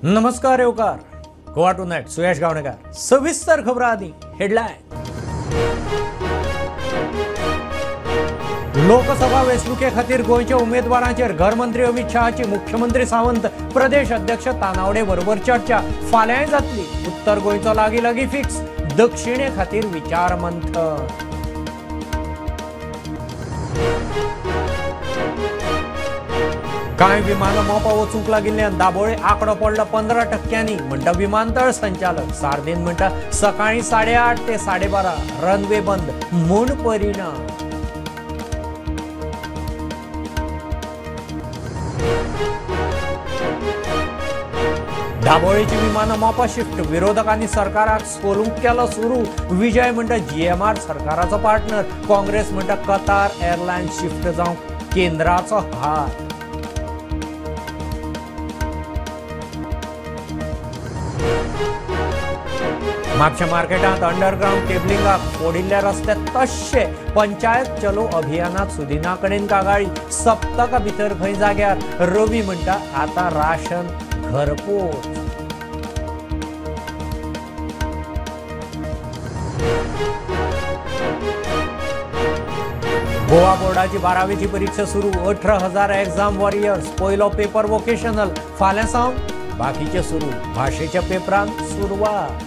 नमस्कार येवकार गोवा टुनायट सुयश गावणेकर. सविस्तर खबरां आदी हेडलायन. लोकसभा वेंचणुके खातीर गोंयच्या उमेदवारांचेर घरमंत्री अमित शहाची मुख्यमंत्री सावंत प्रदेश अध्यक्ष तानावडे बरोबर चर्चा फाल्यांय जातली. उत्तर गोंयचो लागीं लागीं फिक्स, दक्षिणे खातीर विचार मंथन. कांय विमानां मोपा वचूंक लागिल्ल्यान दाबोळे आंकडो पडलो 15% म्हणटा विमानतळ संचालक. सार्दीन म्हणटा सकाळीं 8:30 ते 12:30 रनवे बंद म्हूण परिणाम. दाबोळेची विमानां मोपा शिफ्ट, विरोधकांनी सरकाराक सोलूंक केलो सुरू. विजय म्हणटा जीएमआर सरकाराचो पार्टनर, काँग्रेस म्हणटा कतार एअरलायन्स शिफ्ट जावंक केंद्राचो हात. म्हापशें मार्केटांत अंडरग्रावंड केबलिंगाक फोडिल्ल्या रस्ते तश्शे. पंचायत चलो अभियानात सुदिना कडेन कागाळी, सप्तका भितर खंय जाग्यार. रवी म्हणटा आतां राशन घरपोच. गोवा बोर्डाची 12वीची परीक्षा सुरू. 18,000 एक्झाम वॉरियर्स. पयलो पेपर वोकेशनल फाल्यां सावन बाकीचे सुरू. भाशेच्या पेपरांक सुरवात.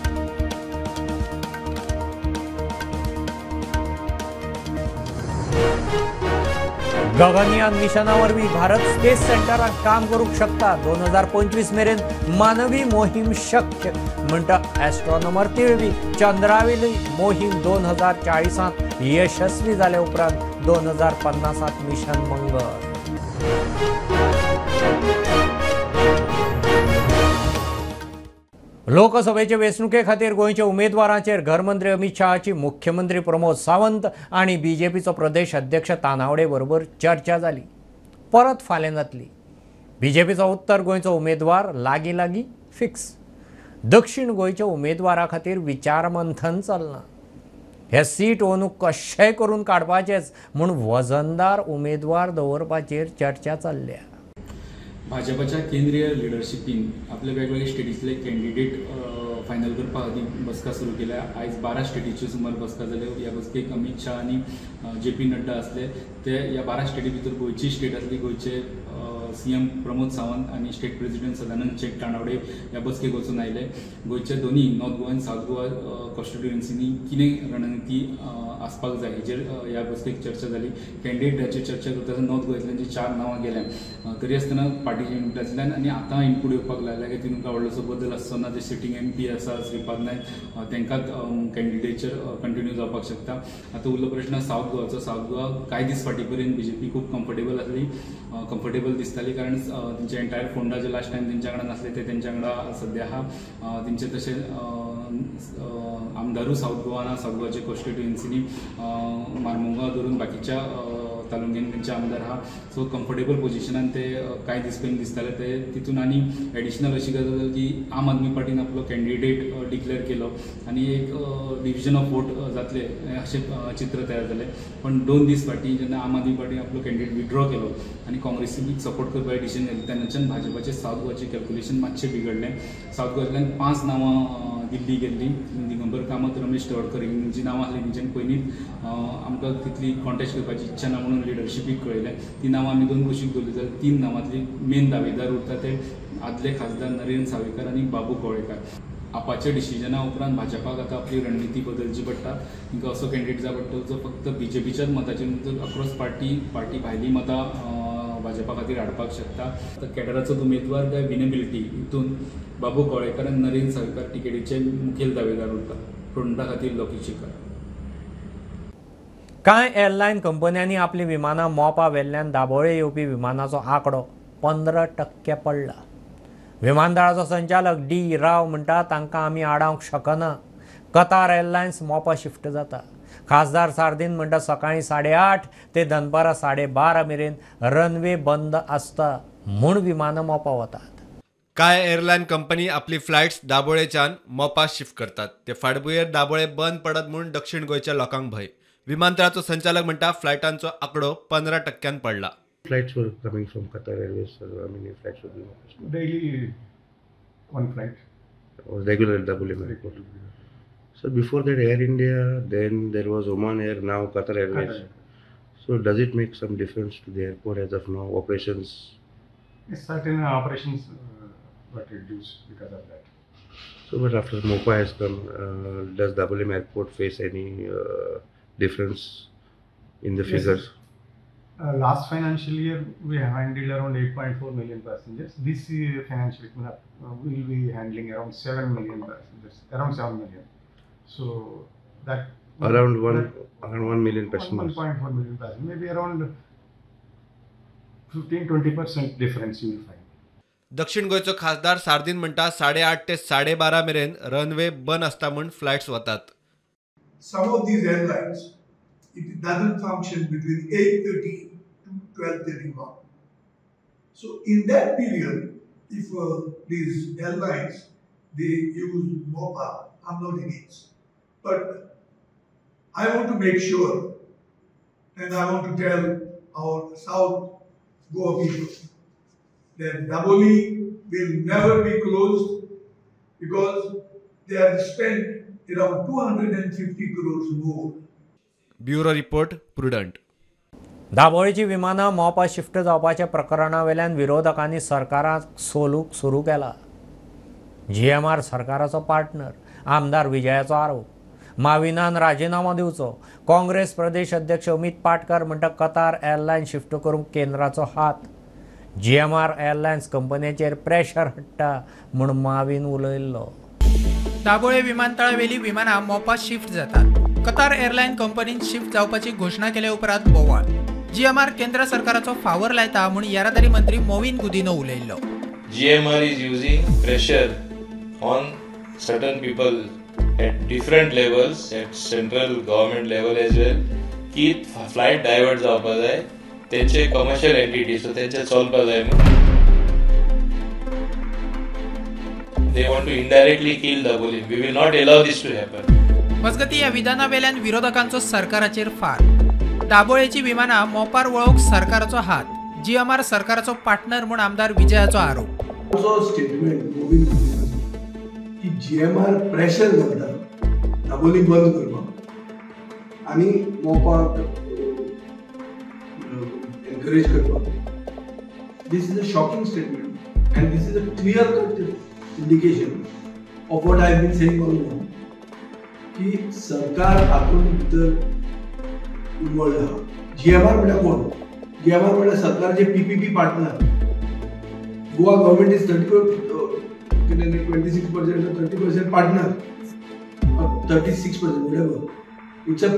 गगनयान मिशना वरवीं भारत स्पेस सेंटराक काम करूंक शकता. 2025 मेरेन मानवी मोहीम शक्य म्हणटा एस्ट्रॉनॉमर तिळवी. चंद्रावेली मोहीम 2040 यशस्वी जाल्या उपरांत 2050 मिशन मंगळ. लोकसभेचे वेंचणुके खातीर गोंयच्या उमेदवारांचेर घरमंत्री अमित शहाची मुख्यमंत्री प्रमोद सावंत आनी बीजेपीचो प्रदेश अध्यक्ष तानावडे बरोबर चर्चा जाली. परत फाल्यां जातली. बीजेपीचो उत्तर गोंयचो उमेदवार लागीं लागीं फिक्स. दक्षिण गोंयच्या उमेदवारा खातीर विचारमंथन चल्लां. हे सीट अंदू कशेंय करून काडपाचेच म्हूण वजनदार उमेदवार दवरपाचेर चर्चा चल्ल्या. भाजपाच्या केंद्रीय लिडरशिपीन आपले वेगवेगळे स्टेटींतले कॅन्डिडेट फायनल करपा खातीर बसका सुरू केल्या. आयज 12 स्टेटीच्यो सुमार बसका जाल्यो. ह्या बसकेक अमित शाह आनी जे पी नड्डा आसले. ते ह्या 12 स्टेटी भितर गोंयची स्टेट आसली. गोंयचे सीएम प्रमोद सावंत आनी स्टेट प्रेसिडेंट सदानंद शेट तानावडे ह्या बसकेक वचून आयले. गोंयचे दोनी नॉर्थ गोवा आनी सावथ गोवा कॉन्स्टिट्युएन्सीनी कितें रणनिती आसपाक जाय हेजेर ह्या बसकेक चर्चा जाली. कॅन्डिडेटाचेर चर्चा करता आसतना नॉर्थ गोंयांतल्यान जी 4 नांवां गेल्या तरी आसतना पार्टीच्या इनपुटांतल्यान आनी आतां इनपूट येवपाक लागला की तितून व्हडलोसो बदल आसचो ना. जे सिटींग एमपी आसा श्रीपाद नायक तांकांच कॅन्डिडेचर कंटिन्यू जावपाक शकता. आतां उरलो प्रश्न सावथ गोवाचो. सावथ गोवा कांय दीस फाटीं पर्यंत बीजेपी खूब कम्फर्टेबल आसली, कम्फर्टेबल दिसताली, कारण तेंचे एंटायर फोंडा जे लास्ट टायम तेंच्या वांगडा नासले ते तेंच्या वांगडा सद्या आहा. तेंचे तशें आमदारूय सावथ गोवा ना. सावथ गोवाचे कॉन्स्टिट्युएन्सीनी मारमुगांव धरून बाकीच्या तालुक्यांनी तेंचे आमदार आहा. सो कम्फर्टेबल पोजिशनान ते कांय दीस पयलीं दिसताले. ते तितून आनी एडिशनल अशी गजाल जाली की आम आदमी पार्टीन आपलो कॅन्डिडेट डिक्लेअर केलो आनी एक डिविजन ऑफ वोट जातले अशें चित्र तयार जालें. पण 2 दीस फाटीं जेन्ना आम आदमी पार्टीन आपलो कॅन्डिडेट विड्रॉ केलो आनी काँग्रेसीक सपोर्ट करपाचें डिसिजन घेतलें तेन्नाच्यान भाजपाचें सावथ गोवाचें कॅल्क्युलेशन मातशें बिगडलें. सावथ गोवांतल्यान 5 नांवां दिल्ली गेल्ली. दिगंबर कामत, रमेश तवडकर जी नांवां आसलीं तेंच्यान पयलींच आमकां तितली कॉन्टेस्ट करपाची इच्छा ना म्हणून लिडरशिपीक कळयलें. ती नांवां आमी 2 कुशीक दवरली जाल्यार 3 नांवांतली मेन दावेदार उरता ते आदले खासदार नरेंद्र सावयकार आनी बाबू कवळेकार. आपाच्या डिसिजना उपरांत भाजपाक आतां आपली रणनिती बदलची पडटा. तांकां असो कॅन्डिडेट जाय पडटलो जो फक्त बीजेपीच्याच मताचेर अक्रॉस पार्टी पार्टी भायली मतां भाजपा खातीर हाडपाक शकता. आतां कॅडराचो उमेदवार काय विनेबिलिटी हितून बाबू कवळेकार आनी नरेंद्र सावयकार टिकेटीचे मुखेल दावेदार उरता. फ्रंटा खातीर लोकेश शिकार. कांय एअरलायन कंपन्यांनी आपलीं विमानां मोपा वेल्ल्यान दाबोळे येवपी विमानाचो आंकडो 15% पडला. विमानतळाचो संचालक डी राव म्हणटा तांकां आमी आडावंक शकना. कतार एअरलायन्स मोपा शिफ्ट जाता. खासदार सार्दीन म्हणटा सकाळीं 8:30 ते दनपारां 12:30 मेरेन रनवे बंद आसता म्हूण विमानां मोपा वतात. कांय एअरलायन कंपनी आपली फ्लायट्स दाबोळेच्यान मोपा शिफ्ट करतात. ते फाटभुंयेर दाबोळे बंद पडत म्हूण दक्षिण गोंयच्या लोकांक भंय. विमानतळाचो संचालक म्हणटा फ्लायटांचो आंकडो 15% पडला. Flights were coming from Qatar Airways, sir. How many flights were being operated? Daily One flight. Regular Dabolim Airport. So before that Air India, then there was Oman Air, now Qatar Airways. So does it make some difference to the airport as of now, operations? Yes, certain operations got reduced because of that. So but after Mopa has come, does Dabolim Airport face any difference in the figures? Yes. Last financial year, we handled around 8.4 million passengers. This financial year, we will be handling around 7 million passengers, around 7 million. So that around 1 million passengers. 1.4 million passengers, maybe around 15-20% difference you will find. दक्षिण गोंयचो खासदार सार्दीन म्हणटा 8:30 ते 12:30 मेरेन runway बंद आसता म्हूण flights वतात. Some of these airlines, it doesn't function between 8:30 to 12:31. So in that period, if these airlines, they use Mopa, I'm not against. But I want to make sure, and I want to tell our South Goa people, that Dabolim will never be closed because they have spent around 250 crores more. Bureau report, Prudent. दाबोळीची विमानां Mopa shift जावपाच्या प्रकरणा वेल्यान विरोधकांनी सरकाराक सोलूंक सुरू केला. GMR सरकाराचो partner, आमदार विजयाचो आरोप. माविनान राजिनामो दिवचो. काँग्रेस प्रदेश अध्यक्ष अमित पाटकर म्हणटा कतार एअरलायन शिफ्ट करूंक केंद्राचो हात. जीएमआर एअरलायन्स कंपनीचेर प्रेशर हाडटा म्हूण माविन उलयल्लो. दाबोळे विमानतळावेली विमानां मोपा शिफ्ट जातात. कतार एअरलायन कंपनीन शिफ्ट जावपाची घोशणा केले उपरांत बोवाळ. जीएमआर केंद्र सरकाराचो फावर लायता म्हूण येरादारी मंत्री मोविन Gudino उलयल्लो. GMR is using pressure on certain people at different levels, at central government level as well, की फ्लायट डायवर्ट जावपा जाय, तेंचे कमर्शियल एंटिटी सो तेंचे चलपा जाय म्हूण. They want to indirectly kill Dabolim. We will not allow this to happen. मजगती ह्या विधाना वेल्यान विरोधकांचो सरकाराचेर फार. दाबोळेची विमानां मोपार वळोवंक सरकाराचो हात. जीएमआर सरकाराचो पार्टनर म्हूण आमदार विजयाचो आरोप. स्टेटमेंट मोविन की जीएमआर प्रेशर घालता दाबोली बंद करपाक आनी मोपाक एनकरेज करपाक. This is a shocking statement and this is a clear cut indication of what I have been saying all along की सरकार हातूंत भितर इन्वॉल्व आहा. जीएमआर म्हळ्यार कोण? जीएमआर म्हळ्यार सरकारचे PPP partner. Goa government is 26% or 30% partner, or 36%, whatever. It's a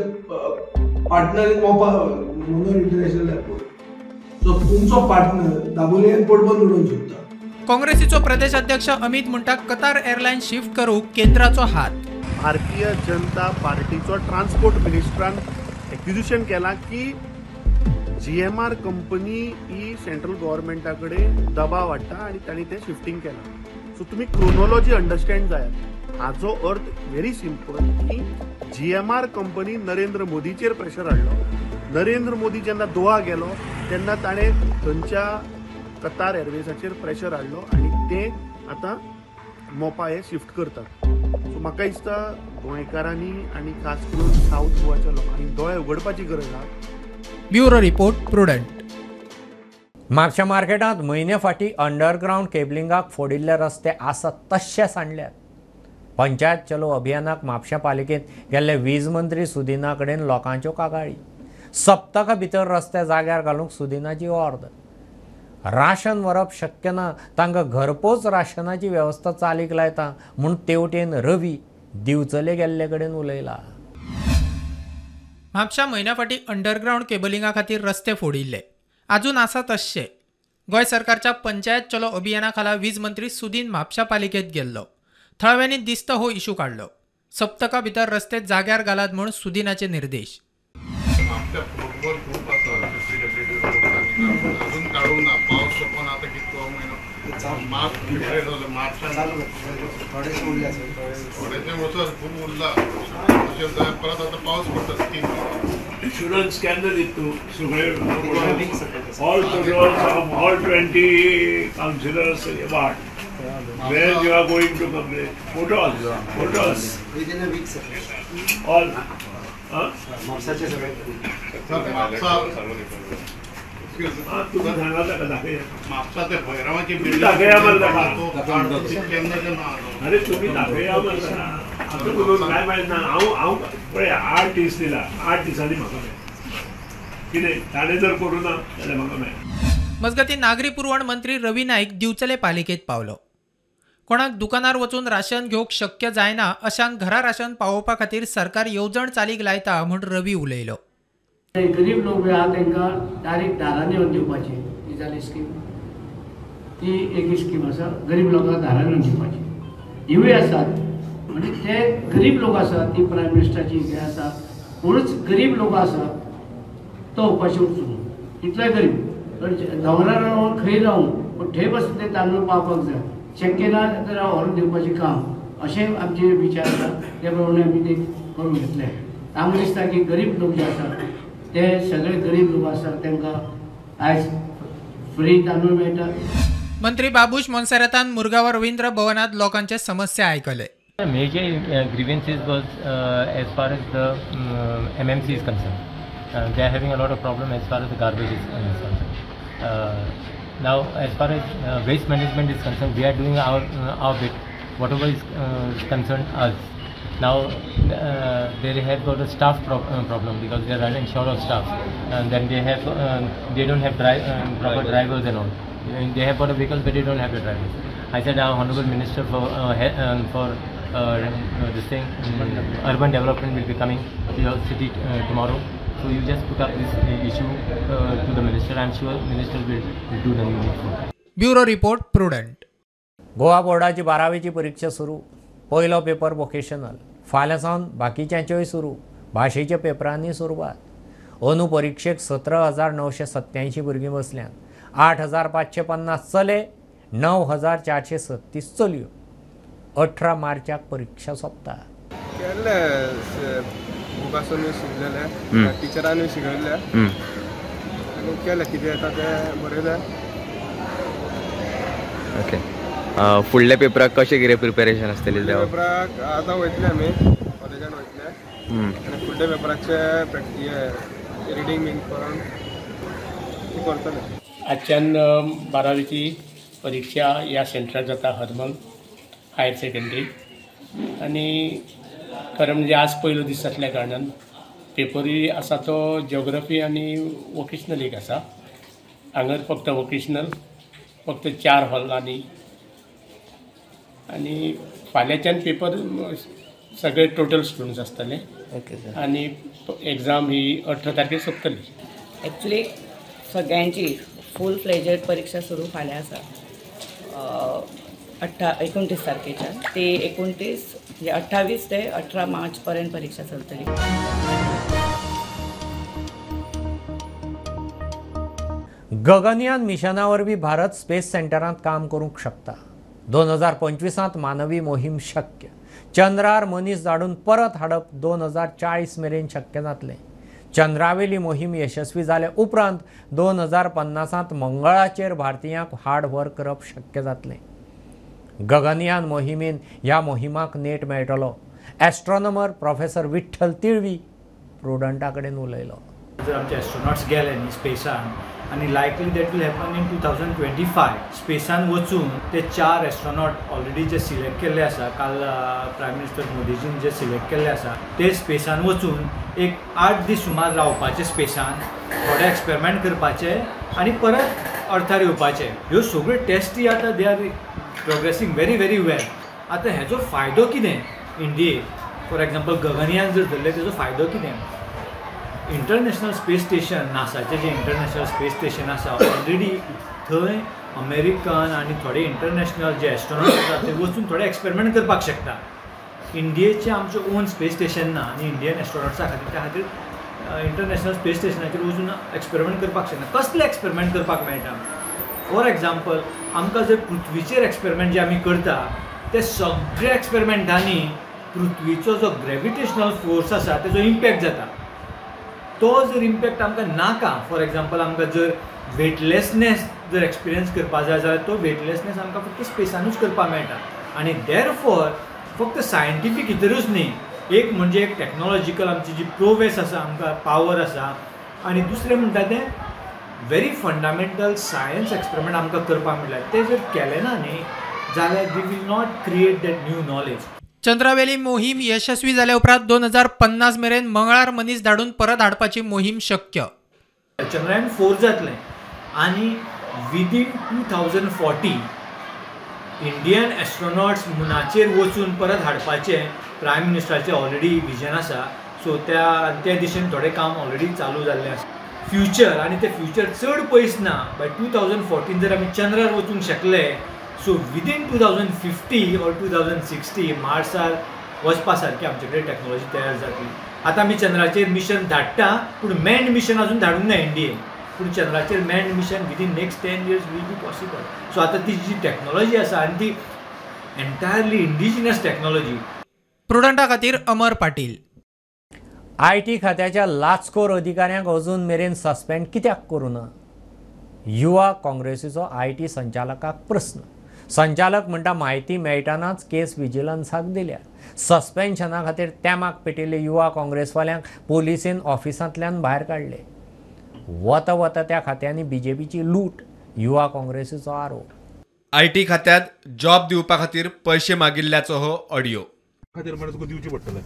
partner in Mopa, Mangalore International Airport. So, तुमचो पार्टनर दाबोली एअरपोर्ट बंद उडोवंक शकता. काँग्रेसीचो प्रदेश अध्यक्ष अमित म्हणटा कतार एअरलायन शिफ्ट करूंक केंद्राचो हात. भारतीय जनता पार्टीचो ट्रान्सपोर्ट मिनिस्टरान एक्विजिशन केला की जीएमआर कंपनी ही सेंट्रल गव्हर्मेंटा कडेन दबाव हाडटा आनी तांणी तें शिफ्टींग केलां. सो तुमी क्रोनोलॉजी अंडरस्टँड जायात. हाजो अर्थ व्हेरी सिंपल की जीएमआर कंपनी नरेंद्र मोदीचेर प्रेशर हाडलो. नरेंद्र मोदी जेन्ना दोहा गेलो तेन्ना ताणें थंयच्या कतार एअरवेजाचेर प्रेशर हाडलो आनी ते आतां मोपा हे शिफ्ट करतात. सो म्हाका दिसता गोंयकारांनी आनी खास करून सावथ गोवाच्या लोकांनी दोळे उगडपाची गरज आसा. Bureau report, Prudent. म्हापशा मार्केटांत म्हयने फाटीं अंडरग्रावंड केबलिंगाक फोडिल्ले रस्ते आसात तश्शे सांडल्यात. पंचायत चलो अभियानाक म्हापशा पालिकेंत गेल्ले वीज मंत्री सुदिना कडेन लोकांच्यो कागाळी. सप्तका भितर रस्ते जाग्यार घालूंक सुदिनाची ऑर्द. राशन व्हरप शक्य ना, तांकां घरपोच राशनाची वेवस्था चालीक लायता म्हूण तेवटेन रवी दिवचले गेल्ले कडेन उलयला. म्हापशा म्हयन्या फाटीं अंडरग्रावंड केबलिंगा खातीर रस्ते फोडिल्ले आजून आसा तश्शे. गोंय सरकारच्या पंचायत चलो अभियाना खाला वीज मंत्री सुदीन म्हापशा पालिकेंत गेल्लो. थळाव्यांनी दिस्त हो इशू काडलो. सप्तका भितर रस्ते जाग्यार घालात म्हूण सुदिनाचे निर्देश. अजून काडूंक ना, पावस सोंपोन आतां कितको म्हयनो मार्च जालो, मार्चान थोडेशें वचत खूब उरला तशें जाल्यार परत आतां पावस पडटा. 3 इन्शुरन्स केन्ना दिता तूं सगळे all all 20 councillors ward Where you are going to complain? Photos. Photos. Within a week, sir. All. म्हापसाचे सगळे. तुम्ही सांगा ताका दाखया. म्हापसा ते भैरवाची दाखया मरे ताका. अरे तुम्ही दाखया मरे ताका. आतां उलोवन कांय मायज ना. हांव हांव पळय 8 दीस दिला, 8 दिसांनी म्हाका मेळ कितें ताणें जर करूं ना जाल्यार म्हाका मेळ. मजगतीं नागरी पुरवण मंत्री रवी नाईक दिवचले पालिकेत पावलो. कोणाक दुकानार वचून राशन घेवंक शक्य जायना अशांक घरा राशन पावोवपा खातीर सरकार येवजण चालीक लायता म्हूण रवी उलयलो. गरीब लोक आहा तांकां डायरेक्ट दारांनी येवन दिवपाची ती जाली स्कीम. ती एक स्कीम आसा गरीब लोकांक दारांनी येवन दिवपाची. हिवूय आसात म्हणजे ते गरीब लोक आसा ती प्रायम मिनिस्टराची हें आसा कोणूच गरीब लोक आसा तो उपाशी उरचो न्हू इतलोय गरीब दोंगरार रावन खंय रावूं पूण थंय बसून ते तांदूळ पावपाक जाय. शक्य ना जाल्यार व्हरून दिवपाचें काम अशें आमचे विचार आसा ते प्रमाणे आमी ते करून घेतले. आमकां दिसता की गरीब लोक जे आसा ते सगळे गरीब लोक आसा तांकां आयज फ्री तांदूळ मेळटा. मंत्री बाबूश मोन्सेरातान मुरगांव रवींद्र भवनात लोकांचे समस्या आयकले. Major grievances was as far as the MMC is concerned. They are having a lot of problem as far as the garbage is concerned. Now, as far as waste management is concerned, we are doing our bit, whatever is concerned us. Now, they have got a staff problem because they are running short of staff, and then they have they don't have proper drivers and all. They have got a vehicle, but they don't have the drivers. I said our honorable minister for this thing, urban development will be coming to your city tomorrow. So you just put up this issue to the minister. I am sure minister will do the needful. Bureau report, Prudent. Goa बोर्डाची 12वीची परीक्षा सुरू. पयलो paper vocational, फाल्यां सावन बाकीच्यांच्योय सुरू. भाशेच्या पेपरांनी सुरवात. अंदू परिक्षेक 17,987 भुरगीं बसल्यांत. 8,550 चले, 9,436 चलयो. 18 मार्चाक परीक्षा सोंपता. केल्ले बुकासूनय शिकलेले, टिचरानूय शिकयल्ले आनी केलें कितें येता तें बरयलें. ओके, फुडल्या पेपराक कशें कितें प्रिपेरेशन आसतलें? पेपराक आतां वयतले आमी कॉलेजान वयतले आनी फुडल्या पेपराचे रिडींग बीन करून करतले. आजच्यान 12वीची परीक्षा ह्या सेंटरार जाता, हरमल हायर सेकंडरी. आनी खरें म्हणजे आज पयलो दीस आसल्या कारणान पेपरूय आसा तो जियोग्राफी आनी वोकेशनल एक आसा. हांगा फक्त वोकेशनल फक्त 4 हॉलांनी आनी फाल्यांच्यान पेपर सगळे टोटल स्टुडंट्स आसतले. Okay sir. आनी एग्जाम ही 18 तारखेर सोंपतली. एक्चुली सगळ्यांची फूल फ्लेजेड परीक्षा सुरू फाल्यां आसा 29 तारखेच्यान. ती 29 म्हणजे 28 ते 18 मार्च पर्यंत परीक्षा चलतली. गगनयान मिशना वरवीं भारत स्पेस सेंटरांत काम करूंक शकता. 2025 मानवी मोहीम शक्य. चंद्रार मनीस धाडून परत हाडप 2040 मेरेन शक्य जातलें. चंद्रावेली मोहीम यशस्वी जाले उपरांत 2050 मंगळाचेर भारतीयांक हाड व्हर करप शक्य जातलें. गगनयान मोहिमेन ह्या मोहिमाक नेट मेळटलो. एस्ट्रॉनॉमर प्रोफेसर विठ्ठल तिळवी प्रुडंटा कडेन उलयलो. जर आमचे एस्ट्रोनॉट्स गेले न्ही स्पेसान आनी likely that will happen in 2025 स्पेसान वचून ते 4 एस्ट्रोनॉट ऑलरेडी जे सिलेक्ट केल्ले आसा, काल प्रायम मिनिस्टर मोदीजीन जे सिलेक्ट केल्ले आसा ते स्पेसान वचून एक 8 दीस सुमार रावपाचे स्पेसान, थोडे एक्सपेरिमेंट करपाचे आनी परत अर्थार येवपाचे. ह्यो सगळ्यो टेस्टी आतां they are progressing very very well. आतां हेजो फायदो कितें इंडियेक, फॉर एग्जाम्पल गगनयान जर धरलें तेजो फायदो कितें, इंटरनॅशनल स्पेस स्टेशन, नासाचें जें इंटरनॅशनल स्पेस स्टेशन आसा ऑलरेडी थंय अमेरिकन आनी थोडे इंटरनॅशनल जे एस्ट्रोनॉट आसा ते वचून थोडे एक्सपेरिमेंट करपाक शकता. इंडियेचें आमचें ओन स्पेस स्टेशन ना आनी इंडियन एस्ट्रोनॉट्सा खातीर त्या खातीर इंटरनॅशनल स्पेस स्टेशनाचेर वचून एक्सपेरिमेंट करपाक शकना. कसले एक्सपेरिमेंट करपाक मेळटा, फॉर एग्जाम्पल आमकां जर पृथ्वीचेर एक्सपेरिमेंट जे आमी करता ते सगळे एक्सपेरिमेंटांनी पृथ्वीचो जो ग्रेविटेशनल फोर्स आसा तेजो इम्पॅक्ट जाता. तो जर इम्पॅक्ट आमकां नाका, फॉर एग्जाम्पल आमकां जर वेटलेसनेस जर एक्सपिरियन्स करपा जाय जाल्यार तो वेटलेसनेस आमकां फक्त स्पेसानूच करपाक मेळटा. आनी देरफॉर फक्त सायंटिफीक भितरूच न्ही, एक म्हणजे एक टॅक्नोलॉजिकल आमची जी प्रोवेस आसा, आमकां पावर आसा, आनी दुसरें म्हणटा तें व्हेरी फंडामेंटल सायन्स एक्सपेरिमेंट आमकां करपाक मेळटा. तें जर केलें ना न्ही जाल्यार we will not create that new knowledge. चंद्रावेली मोहीम यशस्वी जाल्या उपरांत 2050 मेरेन मंगळार मनीस धाडून परत हाडपाची मोहीम शक्य. चंद्रयान 4 जातलें आनी विदीन 2040 इंडियन एस्ट्रोनॉट्स मुनाचेर वचून परत हाडपाचें प्रायम मिनिस्टराचें ऑलरेडी विजन आसा. सो त्या दिशेन थोडें काम ऑलरेडी चालू जाल्लें आसा. फ्युचर आनी तें फ्युचर चड पयस ना. बाय 2014 जर आमी चंद्रार वचूंक शकले, सो विदीन 2050 ऑर 2060 मार्सार वचपा सारकी आमचे कडेन टॅक्नोलॉजी तयार जातली. आतां आमी चंद्राचेर मिशन धाडटा, पूण मॅन्ड मिशन अजून धाडूंक ना इंडियेन, पूण चंद्राचेर manned mission within next 10 years will be possible. So आतां ती जी टॅक्नोलॉजी आसा आनी ती एन्टायरली इंडिजिनस टॅक्नोलॉजी. प्रुडंटा खातीर अमर पाटील. IT खात्याच्या लाचखोर अधिकाऱ्यांक अजून मेरेन सस्पेंड कित्याक करूं ना? युवा काँग्रेसीचो IT संचालकाक प्रस्न. संचालक म्हणटा म्हायती मेळटनाच केस विजिलन्साक दिल्या. सस्पेन्शना खातीर तेमाक पेटिल्ले युवा काँग्रेसवाल्यांक पोलिसेन ऑफिसांतल्यान भायर काडले. वता वता त्या खात्यांनी बीजेपीची लूट, युवा काँग्रेसीचो आरोप. IT खात्यांत जॉब दिवपा खातीर पयशे मागिल्ल्याचो हो ऑडियो. खातीर म्हणल्यार तुका दिवचे पडटले.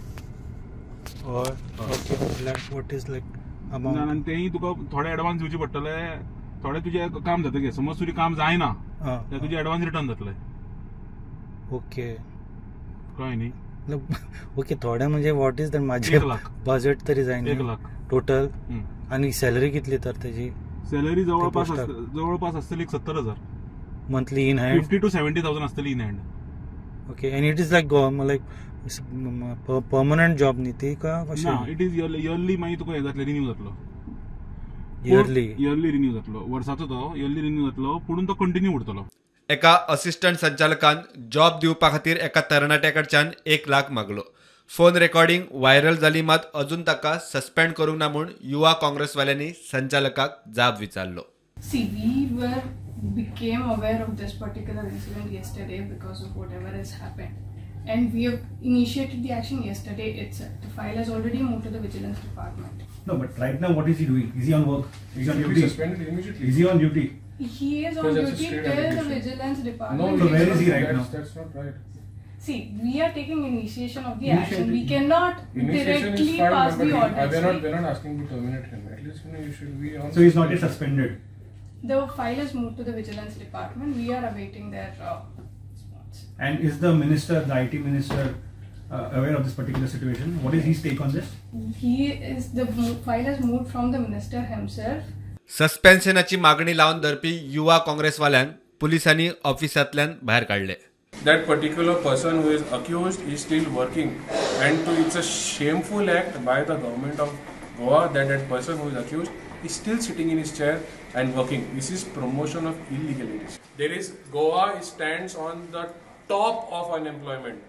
हय, okay, like what is like amount? आनी तेंय तुका थोडे एडवान्स दिवचे पडटले, थोडे तुजें काम जातकीर समज तुजें काम जायना जाल्यार तुजें एडवान्स रिटर्न जातलें. ओके, कळ्ळें न्ही? ओके, थोडे म्हणजे what is that माझे बजेट तरी जाय 1 लाख टोटल. आनी सॅलरी कितली तर तेजी? सॅलरी जवळपास आसतली 70,000 मंथली इन हँड. 50 to 70,000 आसतली in hand. Okay, and it is like like permanent job न्ही ती का कशें? ना, it is yearly. मागीर तुका हें जातलें, रिन्यू जातलो. इयरली रिन्यू जातलो, वर्साचो तो इयरली रिन्यू जातलो, पूण तो कंटिन्यू उरतलो. एका असिस्टंट संचालकान जॉब दिवपा खातीर एका तरणाट्या कडच्यान 1 लाख मागलो. फोन रेकॉर्डिंग व्हायरल जाली मात अजून ताका सस्पेंड करूंक ना म्हूण युवा काँग्रेसवाल्यांनी संचालकाक जाब विचारलो. See, we were became aware of this particular incident yesterday because of whatever has happened, and we have initiated the action yesterday itself. The file has already moved to the vigilance department. No, but right now what is he doing? Is he on work? Is he on duty? Suspended immediately. Is he on duty? He is on duty till the vigilance department. No, so where is he right now? That's not right. See, we are taking initiation of the action. We cannot directly pass the orders. They are not asking to terminate him. At least, you know, you should be on. So he is not yet suspended. The file is moved to the vigilance department. We are awaiting their response. And is the minister, the IT minister, aware of this particular situation? What is his take on this? He is, the file has moved from the minister himself. सस्पेन्शनाची मागणी लावन धरपी युवा काँग्रेसवाल्यांक पुलिसांनी ऑफिसांतल्यान भायर काडले. That particular person who is accused is still working, and it's a shameful act by the government of Goa that that person who is accused is still sitting in his chair and working. This is promotion of illegalities. There is Goa stands on the top of unemployment.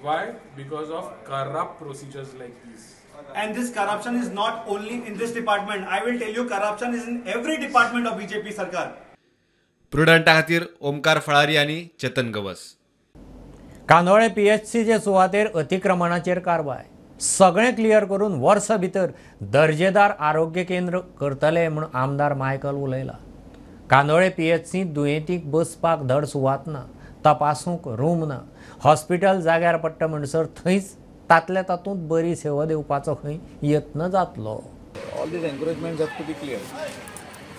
Why? Because of corrupt procedures like these. And this corruption is not only in this department. I will tell you, corruption is in every department of BJP sarkar. प्रुडंटा खातीर ओमकार फळारी आनी चेतन गवस. कांदोळे पीएचसीचे सुवातेर अतिक्रमणाचेर कारवाय. सगळें clear करून वर्सा भितर दर्जेदार आरोग्य केंद्र करतले म्हूण आमदार मायकल उलयला. कांदोळे पीएचसी दुयेंतीक बसपाक धड सुवात ना, तपासूंक रूम ना, हॉस्पिटल जाग्यार पडटा म्हणसर थंयच तातल्या तातूंत बरी सेवा दिवपाचो खंय यत्न जातलो. All these encroachments have to be cleared.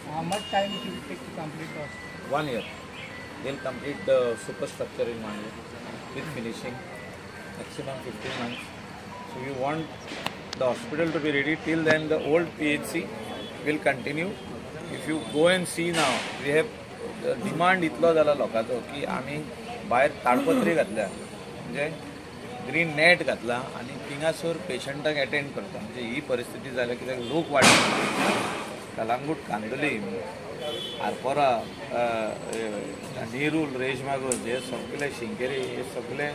How much time it will take to complete the hospital? 1 year. They'll complete the superstructure in 1 year with finishing, maximum 15 months. So we want the hospital to be ready. Till then, the old PHC will continue. If you go and see now, we have the demand इतलो जाला लोकांचो की आमी भायर ताडपत्री घातल्या, म्हणजे green नेट घातला आनी थिंगासर पेशंटाक एटेंड करता. म्हणजे ही परिस्थिती जाल्या कित्याक लोक वाडटा. कलांगूट, कांदोली, आरपोरा, नेरूल, रेशमागोज हे सगळे, शिंकेरी हे सगळे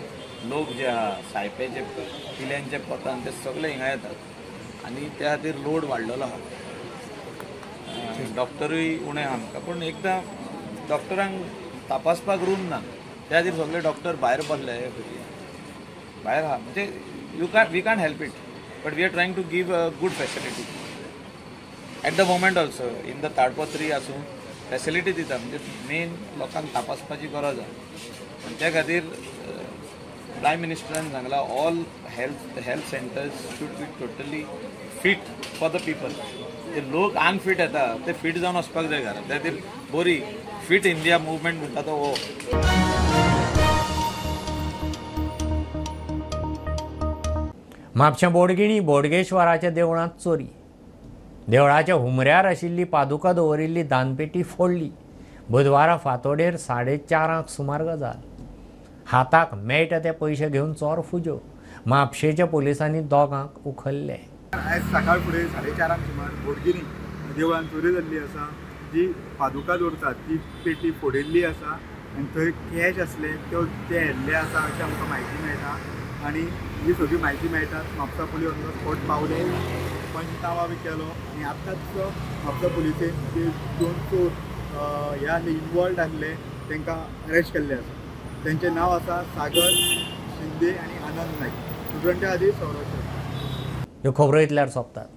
लोक जे आहा सायपेचे किल्यांचे पोतान ते सगळे हिंगा येतात आनी त्या खातीर लोड वाडलेलो आहा. डॉक्टरूय उणें आहा आमकां, पूण एकदां डॉक्टरांक तपासपाक रूम ना, त्या खातीर सगळे डॉक्टर भायर बसले, भायर आहा. म्हणजे you can we can't help it, but we are trying to give a good facility at the moment also. In the Tadpatri आसूं फॅसिलिटी दिता, म्हणजे मेन लोकांक तपासपाची गरज आहा. आनी त्या खातीर प्रायम मिनिस्टरान सांगला all health centres should be totally fit for the people. ते लोक अनफीट येता ते फीट जावन वचपाक जाय घरा. त्या खातीर बरी फिट इंडिया मुवमेंट म्हणटा तो हो. म्हापशें बोडगिणी बोडगेश्वराच्या देवळांत चोरी. देवळाच्या हुमऱ्यार आशिल्ली पादुका दवरिल्ली दानपेटी फोडली. बुधवारा फांतोडेर 4:30 सुमार गजाल. हाताक मेळटा ते पयशे घेवन चोर फुज्यो. म्हापशेच्या पोलिसांनी दोगांक उखल्ले. आयज सकाळ फुडें 4:30 सुमार बोडगिणी देवळान चोरी जाल्ली आसा. जी पादुका दवरतात ती पेटी फोडिल्ली आसा आनी थंय कॅश आसले ते हेल्ले आसा अशें आमकां म्हायती मेळटा. आनी ही सगळी म्हायती मेळटा Mapusa police on the spot पावले, पंचनामा बी केलो आनी आतांच म्हापसा पुलिसेन जे 2 चोर हे आसले इनवॉल्ड आसले तांकां अरेस्ट केल्ले आसा. तेंचें नांव आसा सागर शिंदे आनी आनंद नायक. स्टुडंटा आदी संरक्षण. ह्यो खबरो इतल्यार सोंपतात.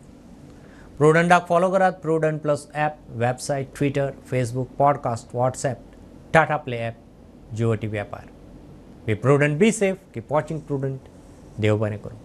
प्रुडंटाक फॉलो करात. Prudent plus app, website, Twitter, Facebook, podcast, WhatsApp, Tata Play app, Jio TV ॲपार. Be prudent, be safe, keep watching Prudent. देव बरें करूं.